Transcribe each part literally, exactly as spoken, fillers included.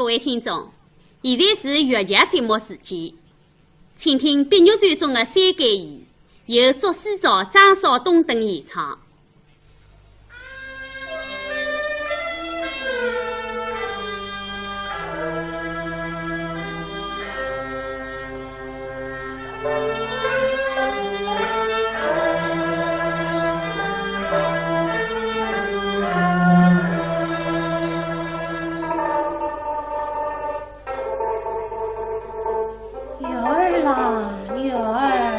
各位听众，现在是越剧节目时间，请听《碧玉传》中的三间戏，由祝世钊、张少东等演唱。 月儿啦，月儿。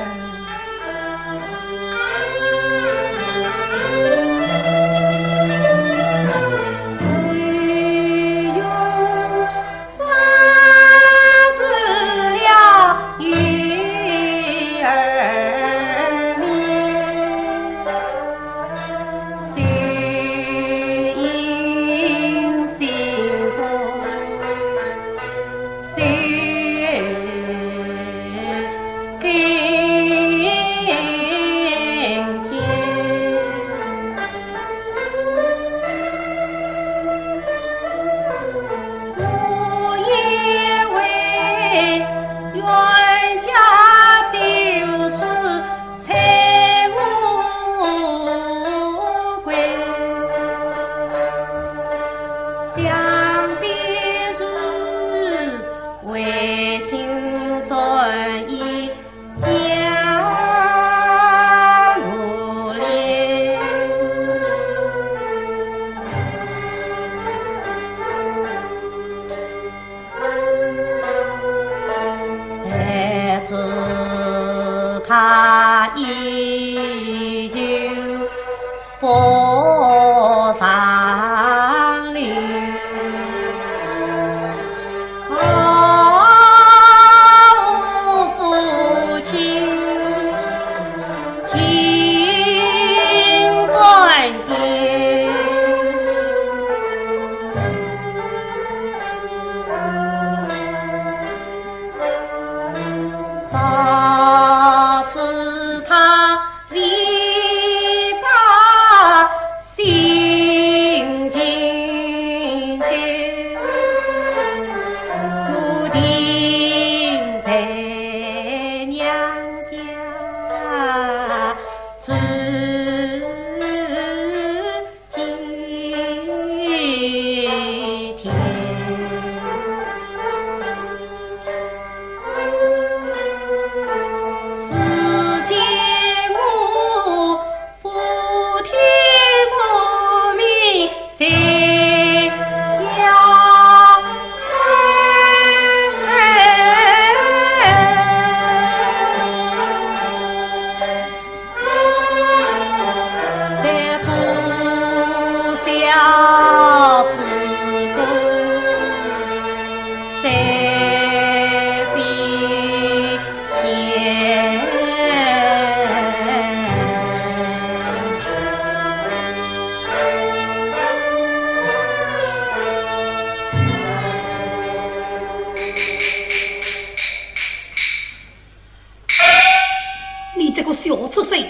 你这个小畜生，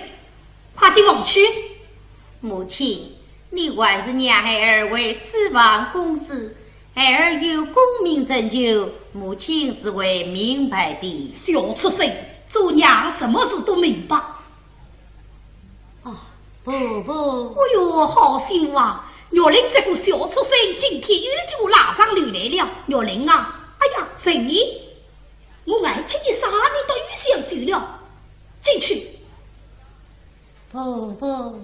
快进房去！母亲，你还是让孩儿回书房供书，孩儿有功名成就，母亲是会明白的。小畜生，做娘什么事都明白。哦，婆婆。哎哟，好心啊，玉林这个小畜生今天又给我拉上楼来了。玉林啊，哎呀，陈姨， 我眼睛一眨，你倒又想走了。进去。婆婆。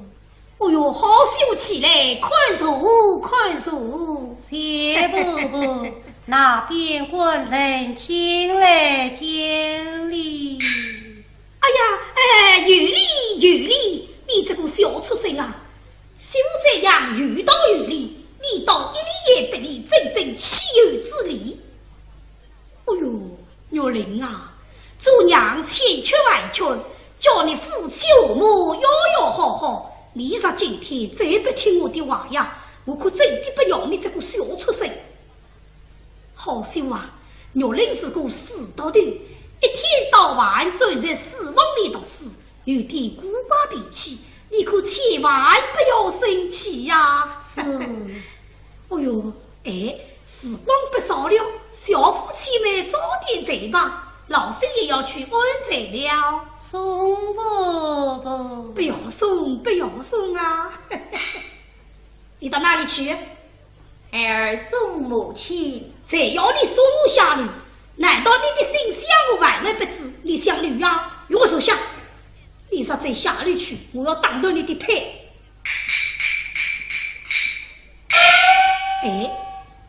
哦哟，好秀气嘞，看坐，看坐。谢婆婆，那边官人请来见礼。哎呀，哎，有礼，有礼，你这个小畜生啊，秀才呀，有道有理，你倒一礼也不理，真正岂有此理。 哦哟，玉林啊，做娘千劝万劝，叫你夫妻和睦，要要好好。你若今天再不听我的话呀，我可真的不饶你这个小畜生。好秀啊，玉林是个死秃头，一天到晚钻在书房里读书，有点古怪脾气，你可千万不要生气呀。是。哦哟，哎，时光不早了，小夫妻们早点睡吧，老身也要去安睡了。宋婆婆。不要送，不要送啊！你到哪里去？孩儿送母亲。再要你送我下楼，难道你的心思我还不知？你想溜呀？与我坐下。你若再下楼去，我要打断你的腿。 哎，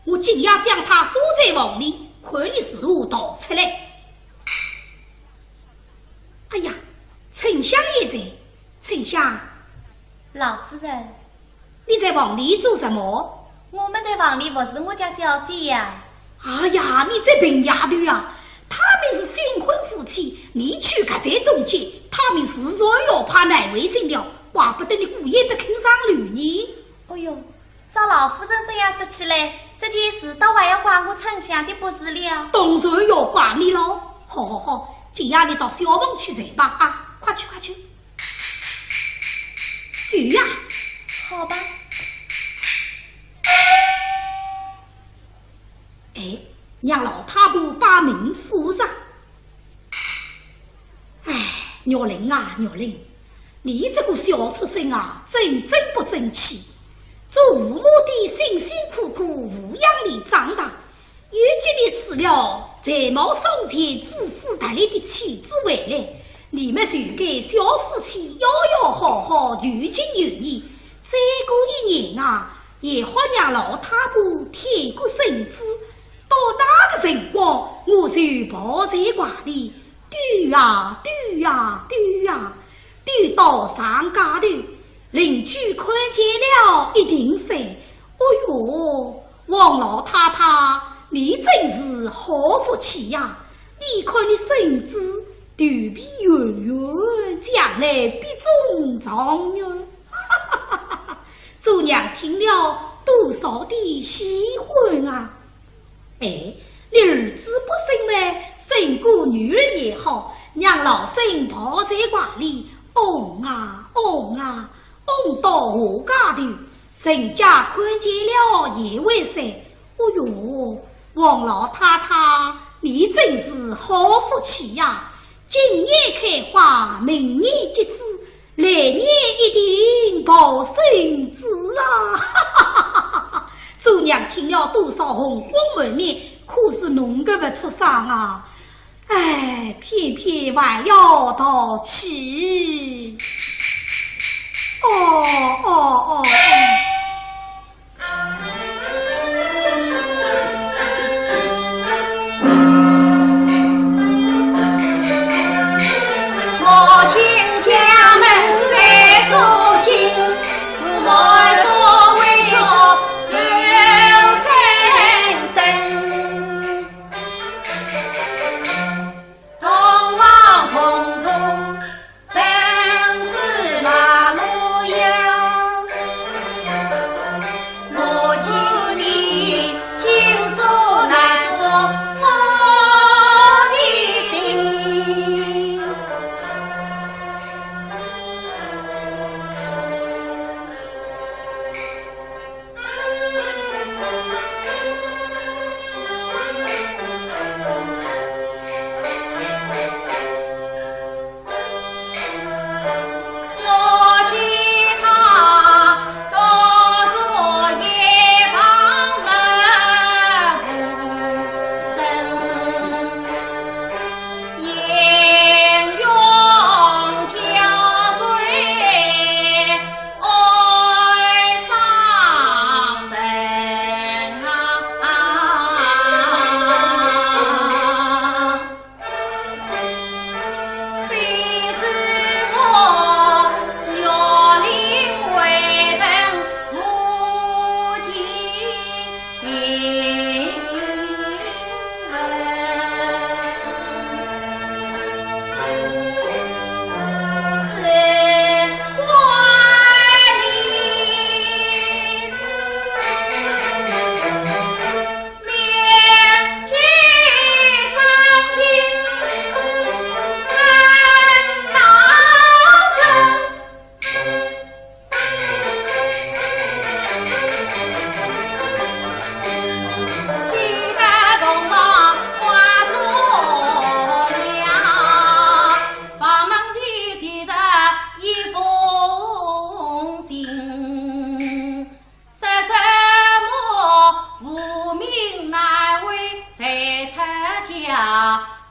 我今夜将他锁在房里，看你如何逃出来。哎呀，春香也在。春香。老夫人。你在房里做什么？我们在房里服侍我家小姐呀。哎呀，你这笨丫头呀！他们是新婚夫妻，你去夹在中间，他们自然要怕难为情了，怪不得你姑爷不肯上楼呢。哎呦， 照老夫人这样说起来，这件事倒还要怪我春香的不是了。当然要怪你喽。好好好，今夜你到小房去睡吧啊，快去快去。去呀。好吧。哎，让老太婆把门锁上。 哎，玉玲啊，玉玲，你这个小畜生啊，真真不争气。做父母的辛辛苦苦抚养你长大，有几年之了，才貌双全、知书达理的妻子回来，你们就该小夫妻要要好好，有情有义。再过一年啊，也好让老太婆添个孙子。到那个辰光，我就抱在怀里， 丢呀丢呀丢呀，丢到上街头，邻居看见了一定说：“哦哟，王老太太，你真是好福气呀！你看你孙子头皮圆圆，将来必中状元。”做娘听了多少的喜欢啊！ 哎，你儿子不生么，生个女儿也好，让老身抱在怀里，哄啊哄啊，哄到下街头，人家看见了也会说：哦哟，王老太太，你真是好福气呀！今年开花，明年结子， 来年一定抱孙子啊！做娘听了多少红光满面，可是弄个不出声啊！哎，偏偏还要淘气。哦，哦，哦，哦。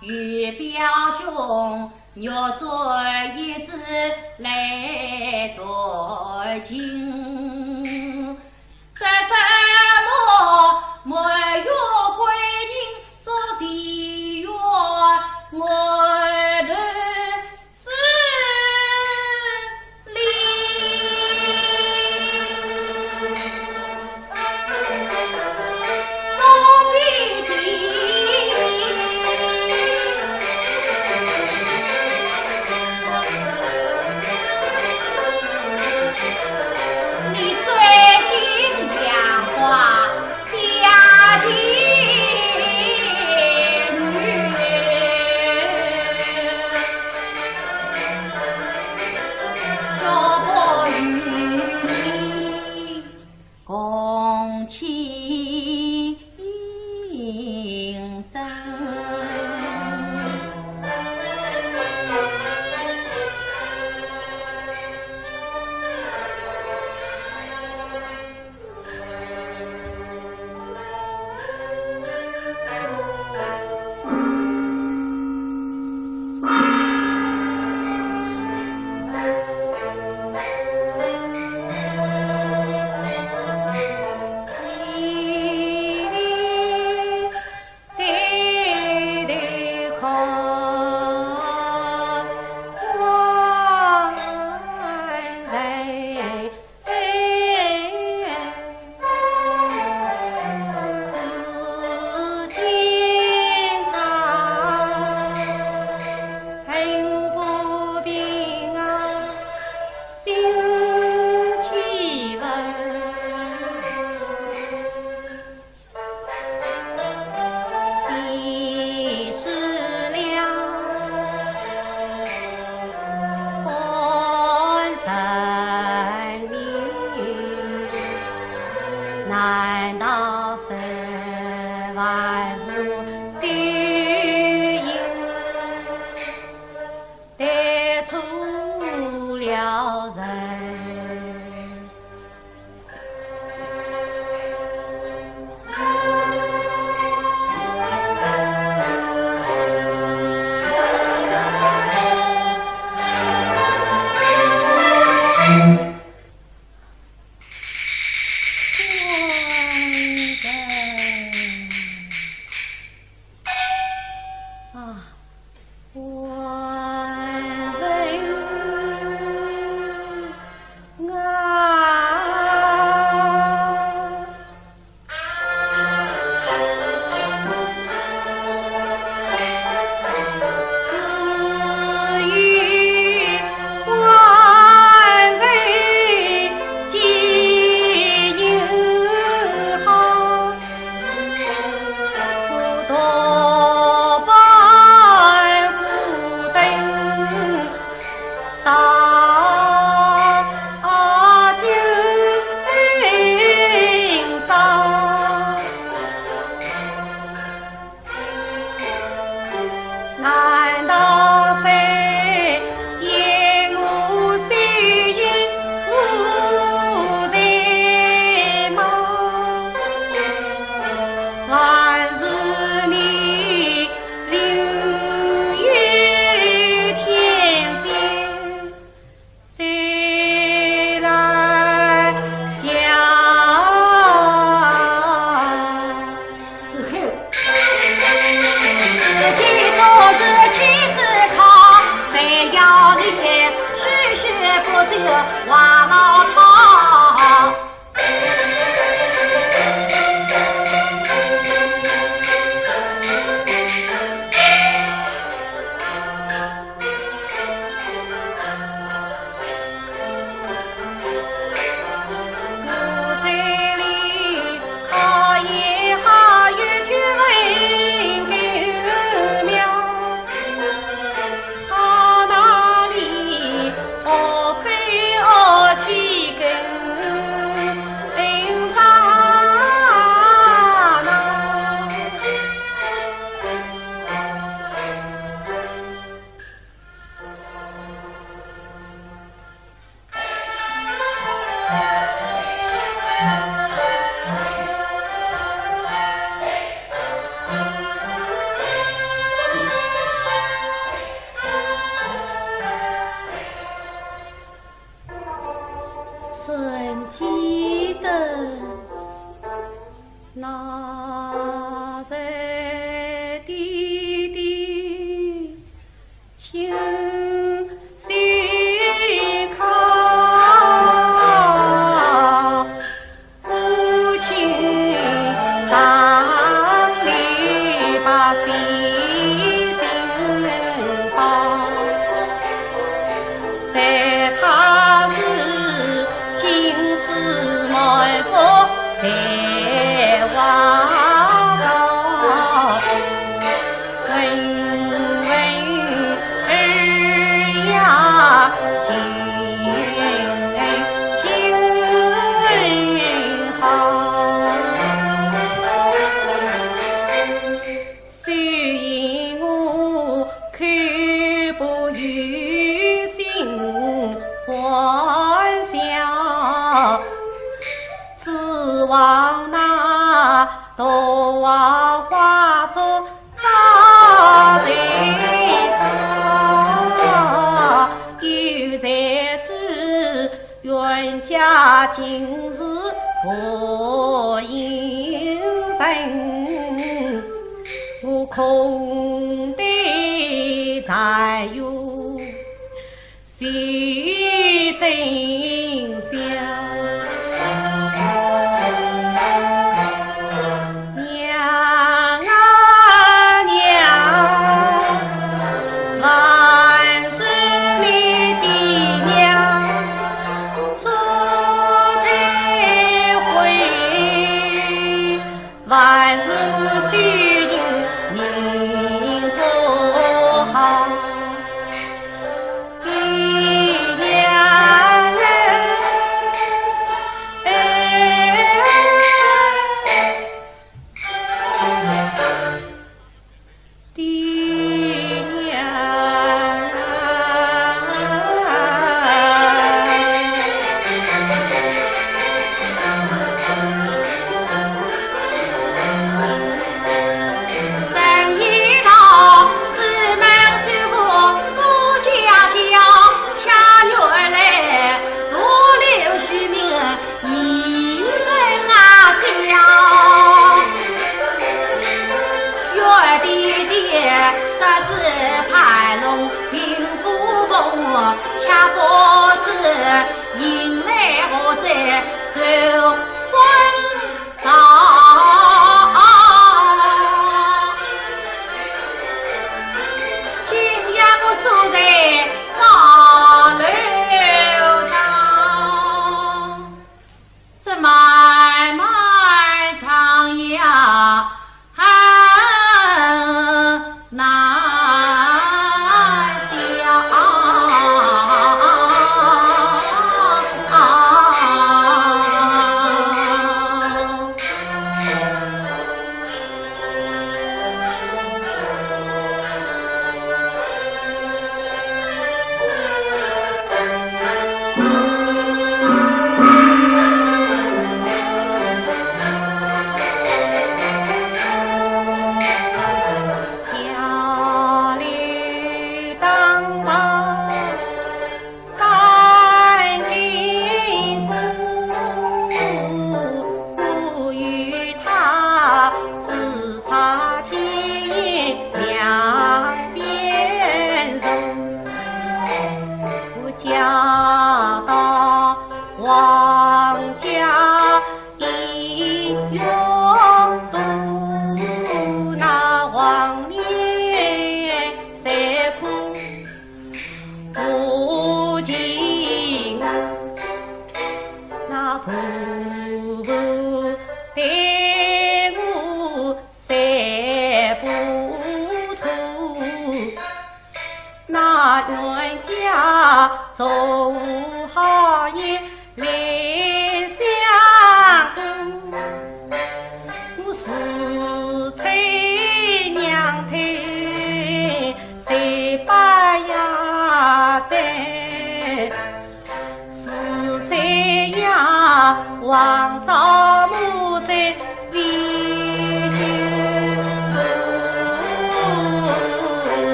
与表兄玉簪一指来传情。说什么没有归人做心愿，我的 是你不必信。你水性杨花 下贱女，叫我与你共情真。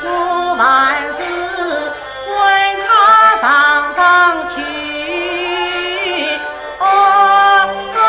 我万事问他常常去安慰。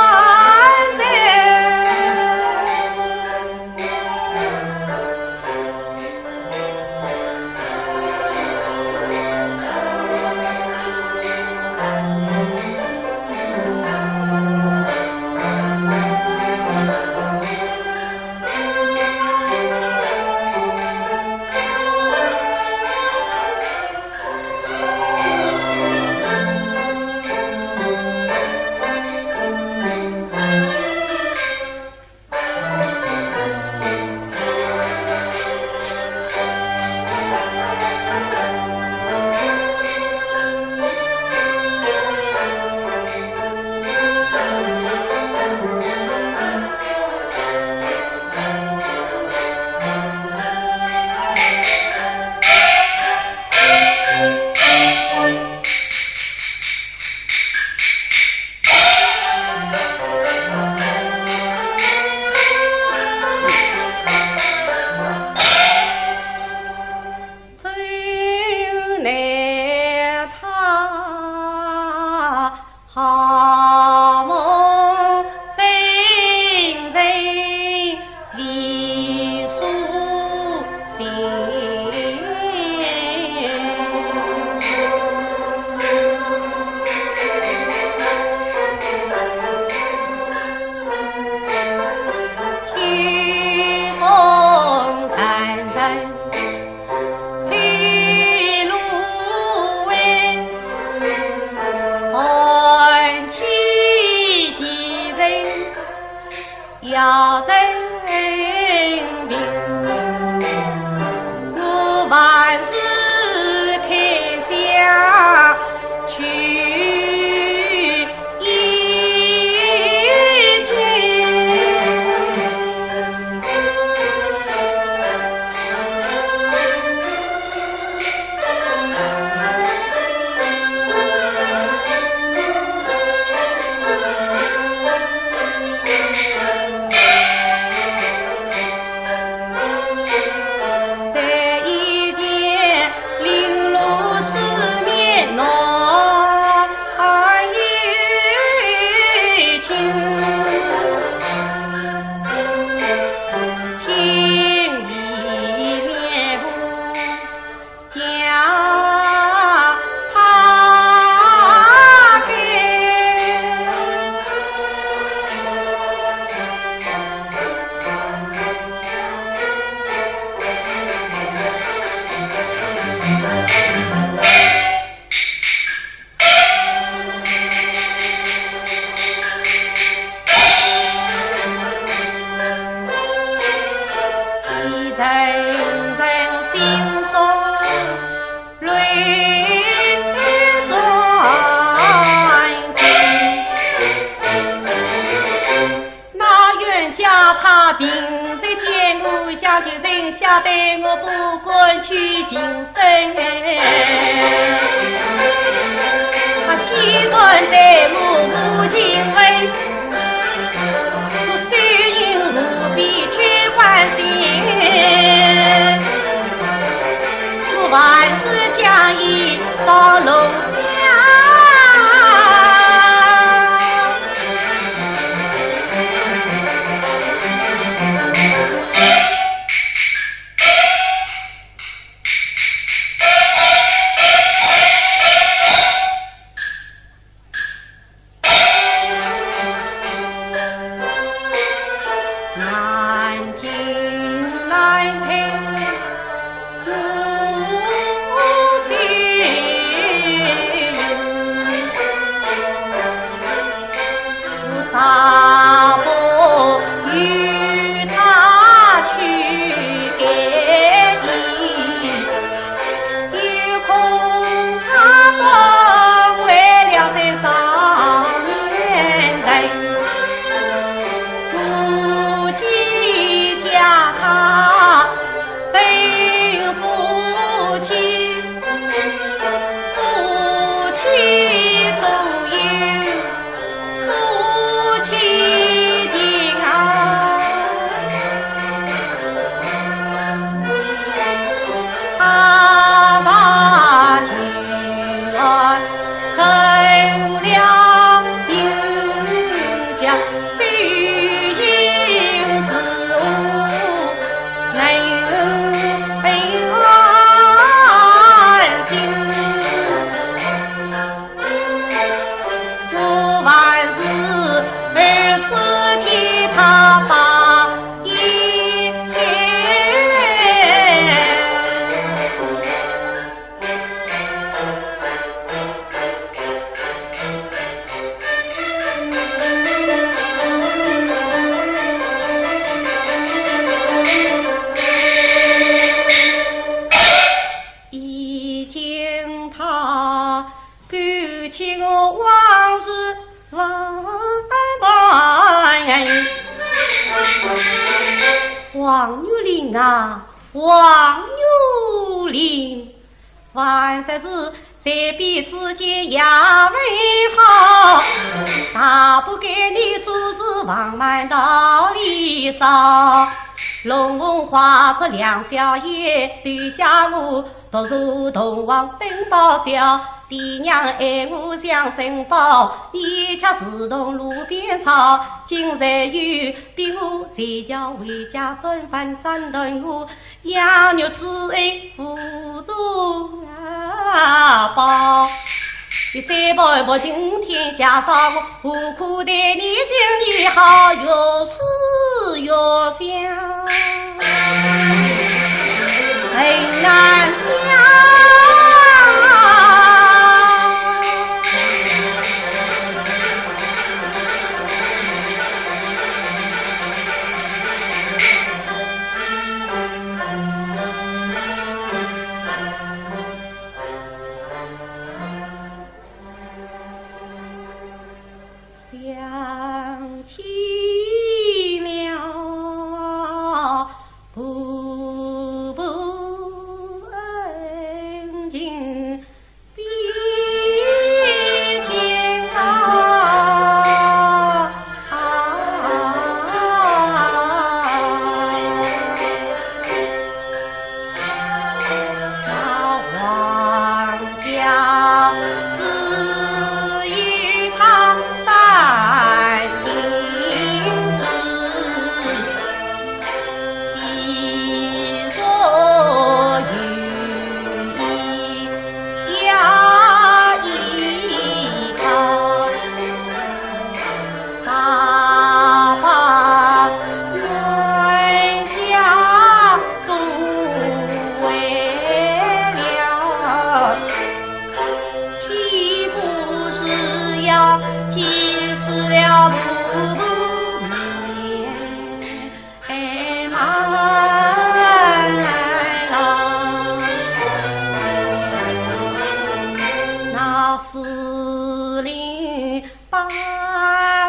那冤家他平日见我下就人下对我不敢去近身。他既然对我无情恨，我虽有何必去关心？我万事讲义照龙相。南京来听我心。 夫妻总有夫妻起我往事勿敢忘。王玉林啊，王玉林，万岁是在彼之间也为好，大不该你做事放慢道理少。龙凤花烛两宵夜，对下我 独坐洞房登宝笑，爹娘爱我像珍宝，你却如同路边草。今日又逼我在家回家转饭转顿我，养育之恩无从啊报。你再不报，今天下杀我，何苦待你情义好，越思越想。 很难想。想起了婆婆恩情比天高。 那皇家只有他三英雄，其所有一呀一套。 杀把冤家都毁了，岂不是要气死了婆婆面？ 哎妈啦！那四邻八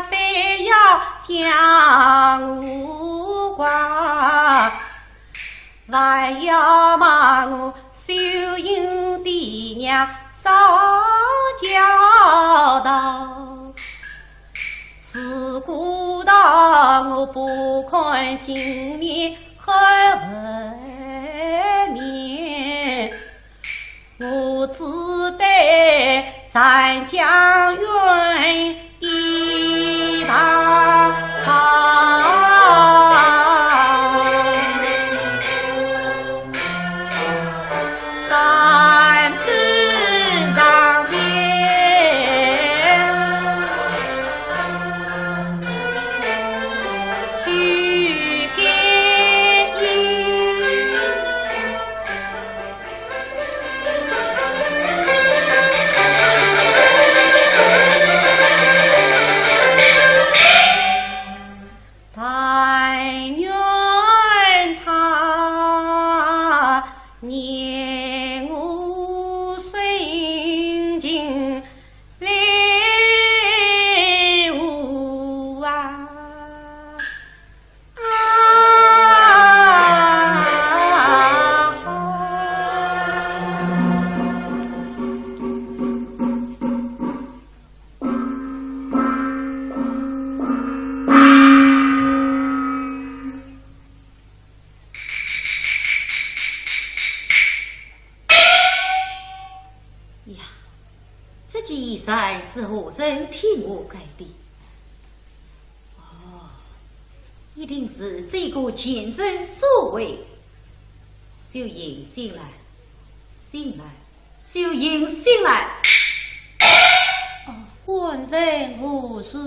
舍要将我管，还要骂我秀英的娘少教导。 自古道我不看金面看文面，我只对咱家院一堂。 三次上天去感应。 但愿他念我深情来护啊！啊！ 呀，这件衣衫是何人替我盖的？哦，一定是这个贱人所为。秀英，醒来，醒来。 秀英，醒来！哦，官人何事？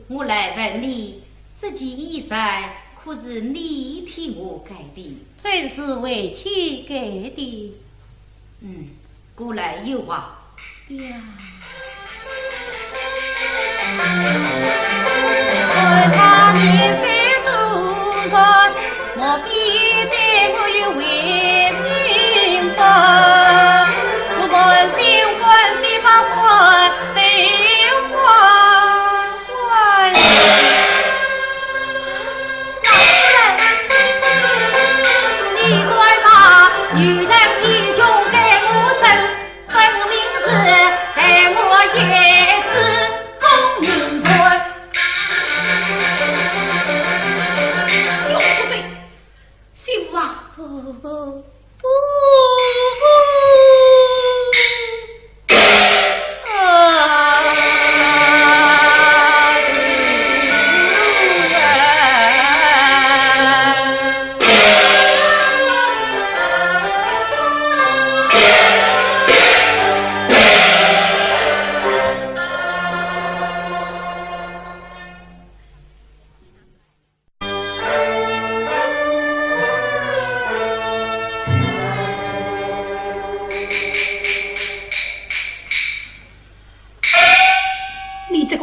我来问你，这件衣衫可是你替我盖的？正是为妻盖的。嗯，过来有话。呀。 莫非对我有违心哉？我满心欢喜把官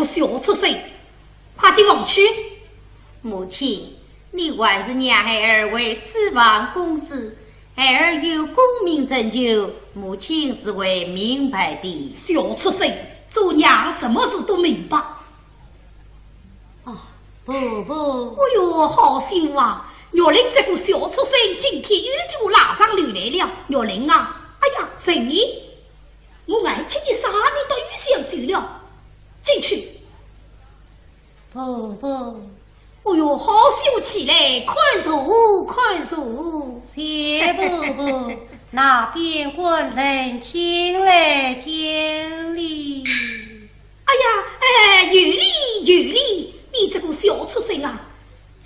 小畜生，快进房去。母亲，你还是让孩儿回书房公事，孩儿有功名成就，母亲是会明白的。小畜生，做娘什么事都明白。哦，婆婆。哎哟，好心啊，玉林这个小畜生，今天又叫我拉上楼来了。玉林啊，哎呀，陈姨，我爱吃的啥，你倒又想走了。进去。 婆婆。哦哟，好秀气嘞，看坐，看坐。谢婆婆，那边官人请来见礼。哎呀，哎，有礼，有礼，你这个小畜生啊，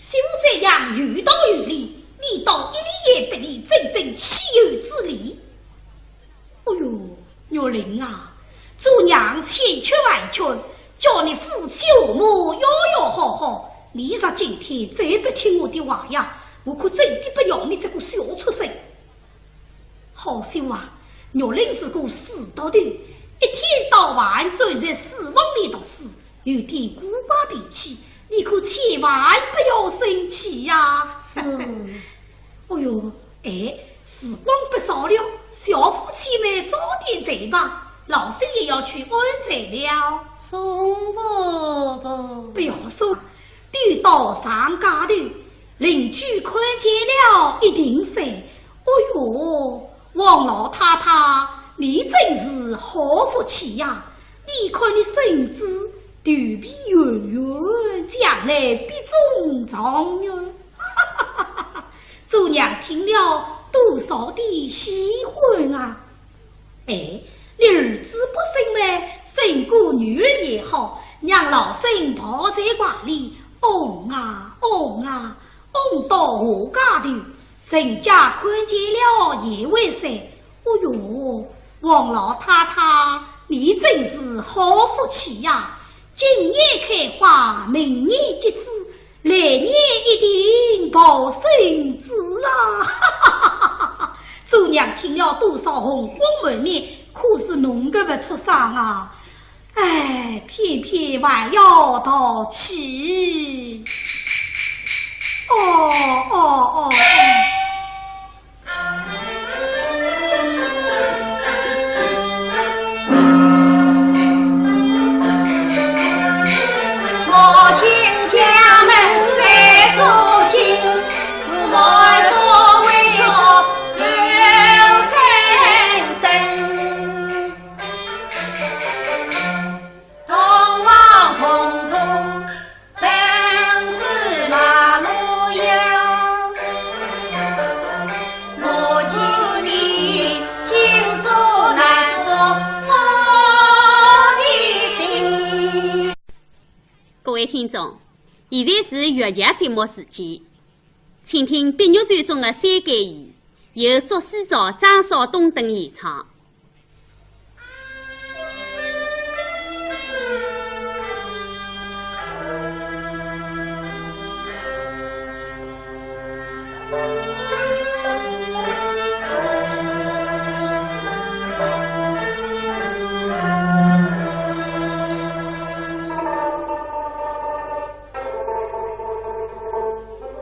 秀才呀，有道有理，你倒一礼也不礼，真正岂有此理。 哦哟，玉林啊，做娘千劝万劝，叫你夫妻和睦，要要好好。你若今天再不听我的话呀，我可真的不要你这个小畜生。好秀啊，玉林是个死丫头，一天到晚钻在书房里读书，有点古怪脾气，你可千万不要生气呀。是。 哦哟，哎，时光不早了，小夫妻们早点睡吧，老身也要去安睡了。送婆婆。不要送，都到上街头，邻居看见了一定说：“哦哟，王老太太，你真是好福气呀！你看你身子头皮圆圆，将来必中状元。” 做娘听了多少的喜欢啊！哎，你儿子不生么，生个女儿也好，让老身抱在怀里，哄啊哄啊，哄到下街头，人家看见了也会说：“哦哟，王老太太，你真是好福气呀！今年开花，明年结子， 来年一定抱孙子啊！”做娘听了多少红光满面，可是弄个不出声啊！哎，偏偏还要淘气。哦，哦，哦，哦。 各位听众，现在是越剧节目时间，请听《碧玉簪》中的三个戏，由祝世钊、张少东等演唱。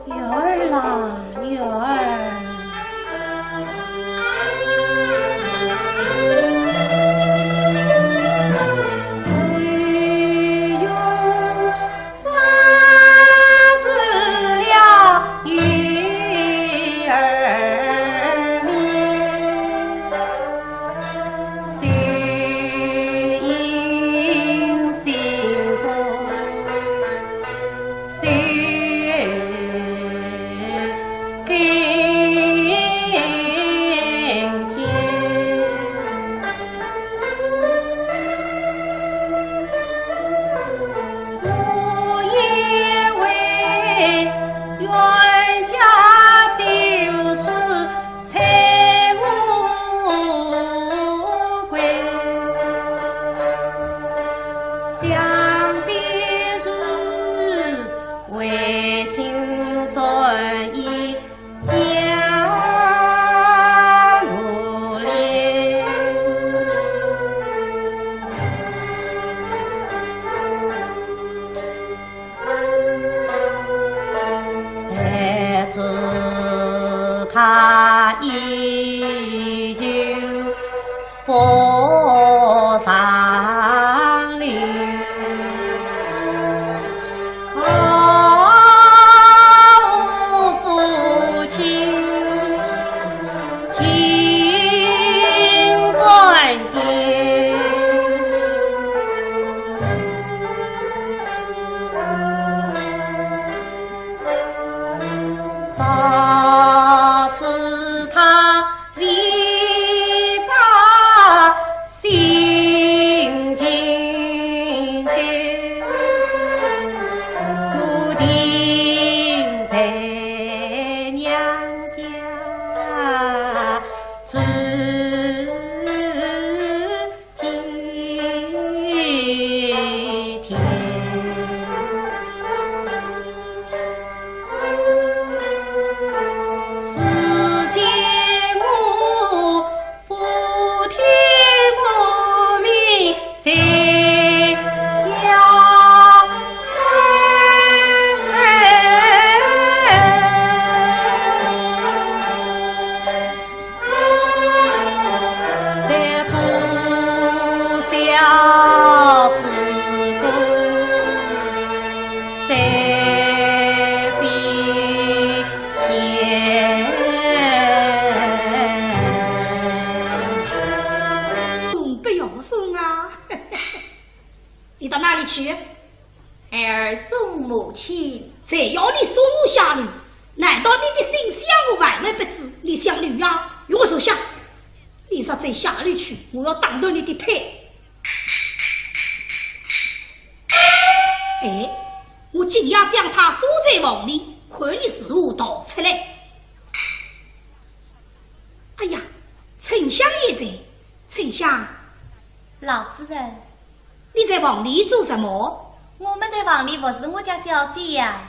玉儿啦，玉儿。是他依旧不上流。啊，无父亲，情断爹。 早知他未把心情改，我定在娘家住 几天。世间无福天无命在家。 在不孝之中，在比肩。送不要送啊！你到哪里去？ 孩儿送母亲。再要你送我下楼，难道你的心思我还没不知？你想留呀，与我坐下。你若再下楼去，我要打断你的腿。哎，我今夜将他锁在房里，看你如何逃出来。哎呀，丞相也在，丞相。老夫人。 你在房里做什么？我们在房里服侍我家小姐呀。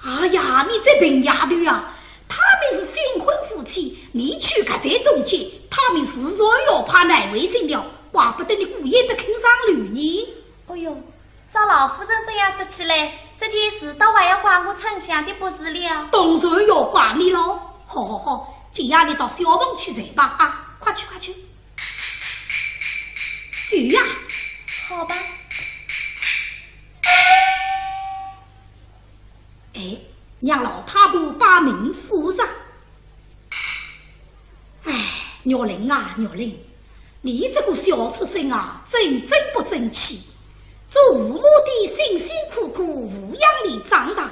哎呀，你这笨丫头啊！他们是新婚夫妻，你去夹在中间，他们自然要怕难为情了，怪不得你姑爷不肯上楼呢。哎呦，照老夫人这样说起来，这件事倒还要怪我丞相的不是了。当然要怪你喽。好好好，今夜你到小房去睡吧，啊，快去快去。 走呀。好吧。哎，让老太婆把门锁上。哎，玉林啊，玉林，你这个小畜生啊，真真不争气。做父母的辛辛苦苦抚养你长大，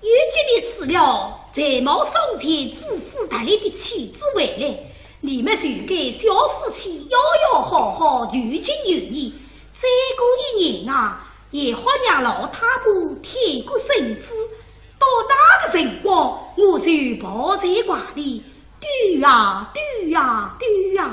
又给你赐了才貌双全、知书达理的妻子回来，你们就该小夫妻要要好好，有情有义，再过一年啊，也好让老太婆添个孙子。到那个辰光，我就抱在怀里，丢啊丢啊丢啊。